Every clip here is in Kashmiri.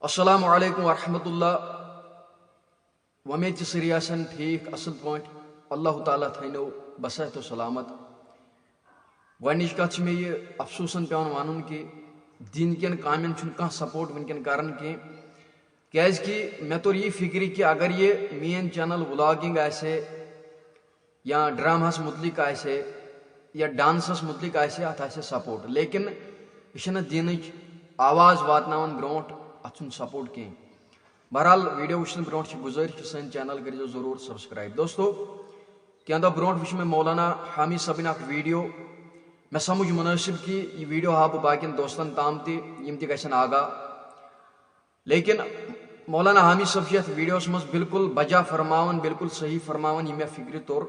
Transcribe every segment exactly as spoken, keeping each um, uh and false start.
السلام علیکم ورحمۃ اللہ۔ وۄمید چھِ سٲری آسن ٹھیٖک، اَصٕل پٲٹھۍ۔ اللہ تعالیٰ تھٲینو بصحت و سلامت۔ گۄڈٕنِچ کَتھ چھِ مےٚ یہِ افسوٗسَن پٮ۪وان وَنُن کہِ دیٖن کٮ۪ن کامٮ۪ن چھُنہٕ کانٛہہ سپورٹ وٕنکٮ۪ن کَران کینٛہہ، کیٛازِکہِ مےٚ توٚر یہِ فِکرِ کہِ اگر یہِ میٛٲنۍ چینل ولاگنگ آسہِ ہے یا ڈرامہس متعلق آسہِ ہے یا ڈانسس متعلق آسہِ ہے، اتھ آسہِ ہے سپورٹ، لیکن یہِ چھنہٕ دینٕچ آواز واتناوان برونٛٹھ، اتھ چھُنہٕ سپورٹ کینٛہہ۔ بہرحال، ویڈیو وٕچھنہٕ برونٛٹھ چھِ گُزٲرِش کہِ سٲنۍ چینل کٔرزیو ضروٗر سبسکرائب۔ دوستو، کینٛہہ دۄہ برونٛٹھ وٕچھ مےٚ مولانا حامی صٲبٕنۍ اکھ ویڈیو، مےٚ سمجھ مناسب کہِ یہِ ویڈیو ہاوٕ بہٕ باقین دوستن تام تہِ، یِم تہِ گژھن آگاہ۔ لیکن مولانا حامی صٲب چھِ یَتھ ویڈیوَس منٛز بالکل بجا فرماوان، بالکل صحیح فرماوان، یہِ مےٚ فکرِ توٚر۔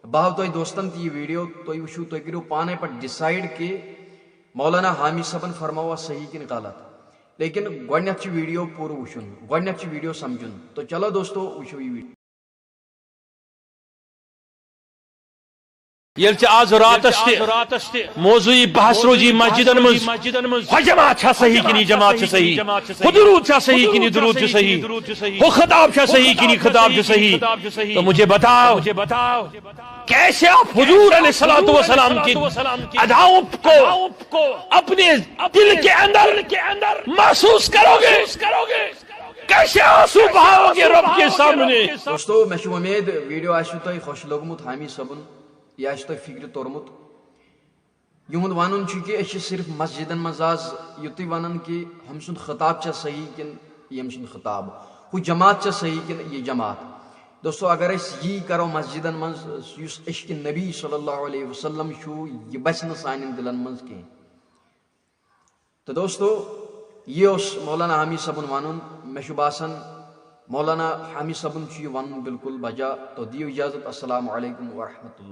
بہٕ ہاوٕ تۄہہِ دوستن تہِ یہِ ویڈیو، تُہۍ وٕچھِو، تُہۍ کٔرِو پانے پتہٕ ڈیسائیڈ کہِ مولانا حامی صٲبن فرماوا صحیح کِنہٕ غلط۔ لیکن گۄڈٕنیتھ چھُ ویڈیو پوٗرٕ وٕچھُن، گۄڈٕنیتھ چھُ ویڈیو سمجھُن۔ تو چلو دوستو، وٕچھِو یہِ ویڈیو۔ ییٚلہِ ژےٚ آز راتس تہِ موضوعی بحث روزی مسجدن منٛز، ہۄ جماعت چھا صحیح کِنہٕ یہِ جماعت چھِ صحیح، ہُہ درود چھا صحیح کِنہٕ یہِ درود چھُ صحیح، ہُہ خطاب چھا صحیح کِنہٕ یہِ خطاب چھُ صحیح، تو مجھے بتاؤ، کیسے آپ حضور علیہ الصلوۃ والسلام کی اداؤں کو اپنے دل کے اندر محسوس کرو گے؟ کیسے آنسو بہاؤ گے رب کے سامنے؟ دوستو، مےٚ چھِ وۄمید ویڈیو آسِوٕ تۄہہِ خۄش لوٚگمُت، حامی صٲبُن، یہِ آسہِ تۄہہِ فِکرِ توٚرمُت۔ یِہُنٛد وَنُن چھُ کہِ أسۍ چھِ صرف مسجدن منٛز آز یُتُے وَنان کہِ ہُمۍ سُنٛد خطاب چھا صحیح کِنہٕ ییٚمۍ سُنٛد خطاب، ہُہ جماعت چھا صحیح کِنہٕ یہِ جماعت۔ دوستو، اگر أسۍ یی کرو مسجدن منٛز، یُس عشق نبی صلی اللہ علیہ وسلم چھُ، یہِ بسہِ نہٕ سانٮ۪ن دِلن منٛز کینٛہہ۔ تہٕ دوستو، یہِ اوس مولانا حامی صٲبُن وَنُن۔ مےٚ چھُ باسان، مولانا حامی صٲبُن چھُ یہِ وَنُن بالکل بجا۔ تو دِیِو اجازت۔ السلام علیکم ورحمۃ اللہ۔